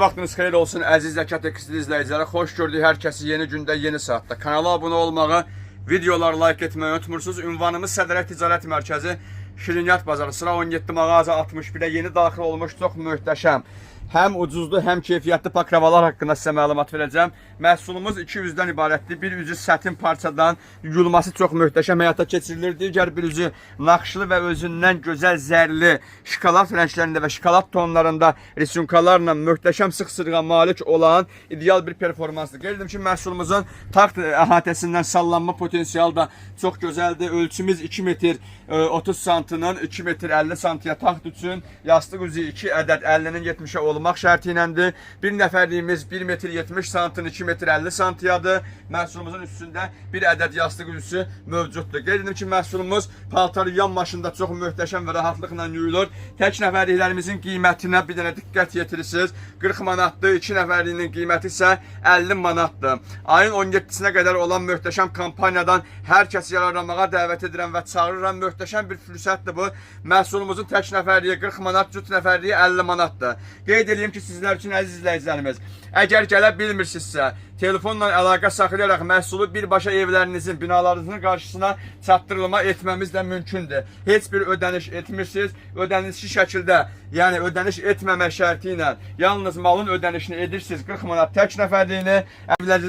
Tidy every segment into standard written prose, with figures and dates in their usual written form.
Vaxtınız xeyir olsun əziz Zəkat Tekstil izləyiciləri. Xoş gördük hər kəsi yeni gündə, yeni saatda. Kanala abunə olmağı, videoları like etməyi unutmursunuz. Ünvanımız Sədərət Ticarət Mərkəzi, Şirinyat Bazarı, sıra 17 mağaza 61-ə yeni daxil olmuş çox möhtəşəm, həm ucuzlu, həm keyfiyyətli pakravalar haqqında sizə məlumat verəcəm. Məhsulumuz iki üzdən ibarətdir. Bir üzü sətin parçadan yuyulması çox möhtəşəm həyata keçirilir. Digər bir üzü naxışlı və özündən gözəl zərli şokolad rənglərində və şokolad tonlarında risunkalarla möhtəşəm sıx sırğa malik olan ideal bir performansdır. Qeyd edim ki, məhsulumuzun taxt əhatəsindən sallanma potensialı da çox gözəldir. Ölçümüz 2 metr 30 santının 2 metr 50 santiyə taxt üçün yastıq üzü 2 ədəd 50-nin 70-ə olmaq şərti iləndir. Bir nəfərliyimiz 1 metr 70 santın 2 metr 50 santiyadır. Məhsulumuzun üstündə bir ədəd yastıq üzüsü mövcuddur. Qeyd edim ki, məhsulumuz paltar yuyan maşında çox möhtəşəm və rahatlıqla yuyulur. Tək nəfərliklərimizin qiymətinə bir dənə diqqət yetirirsiniz. 40 manatdır, 2 nəfərliyinin qiyməti isə 50 manatdır. Ayın 17-sinə qədər olan möhtəşəm kampaniyadan hər kəsi yararlanmağa dəvət edirəm və çağırıram. Möhtəşəm bir fürsətdir bu. Məhsulumuzun tək nəfərliyi 40 manat, cüt nəfərliyi 50 manatdır. Qeyd eləyim ki, sizlər üçün əziz izləyicilərimiz, əgər gələ bilmirsinizsə, telefonla əlaqə saxlayaraq məhsulu birbaşa evlərinizin, binalarınızın qarşısına çatdırılma etməmiz də mümkündür. Heç bir ödəniş etmirsiniz. Ödənişli şəkildə, yəni ödəniş etməmək şərti ilə yalnız malın ödənişini edirsiniz. 40 manat tək nəfərliyini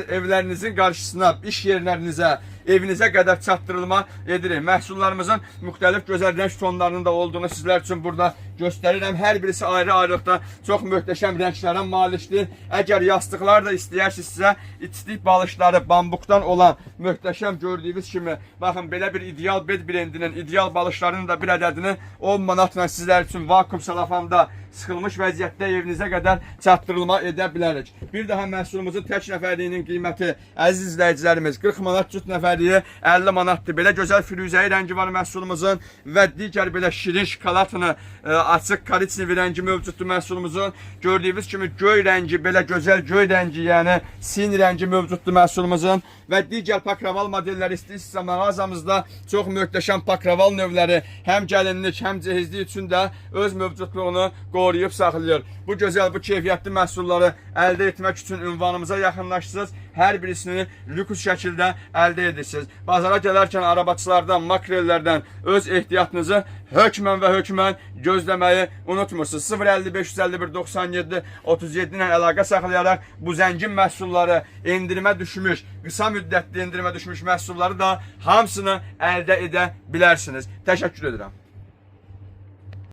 evlərinizin qarşısına, iş yerlərinizə, evinizə qədər çatdırılma edirik. Məhsullarımızın müxtəlif gözəl rəng tonlarının da olduğunu sizlər üçün burada göstərirəm. Hər birisi ayrı-ayrılıqda çox möhtəşəm rənglərə malikdir. Əgər yastıqlar da istəyərsinizsə, içlik balışları bambuqdan olan möhtəşəm gördüyünüz kimi, baxın belə bir ideal bed brendinin ideal balışlarının da bir ədədini 10 manatla sizlər üçün vakuum salafanda sıxılmış vəziyyətdə evinizə qədər çatdırılma edə bilərik. Bir daha məhsulumuzun tək nəfərliyinin qiyməti əziz izləyicilərimiz 40 manat, cüt nəfərliyi 50 manatdır. Belə gözəl firuzəyi rəngi var məhsulumuzun və digər belə şirin şokoladını açıq korичневый rəngi mövcuddur məhsulumuzun. Gördüyünüz kimi göy rəngi, belə gözəl göy rəngi, yəni sin rəngi mövcuddur məhsulumuzun və digər pakraval modelləri istəyirsinizsə mağazamızda çox möhtəşəm pakraval növləri həm gəlinlik, həm cehizlik üçün də öz mövcudluğunu qoruyub saxlayır. Bu gözəl, bu keyfiyyətli məhsulları əldə etmək üçün ünvanımıza yaxınlaşsınız. Hər birisini lüks şəkildə əldə edirsiniz. Bazara gələrkən arabaçılardan, makrellərdən öz ehtiyatınızı hökmən və hökmən gözləməyi unutmursunuz. 050 551 97 37 ilə əlaqə saxlayaraq bu zəngin məhsulları endirimə düşmüş, qısa müddətli endirimə düşmüş məhsulları da hamısını əldə edə bilərsiniz. Təşəkkür edirəm.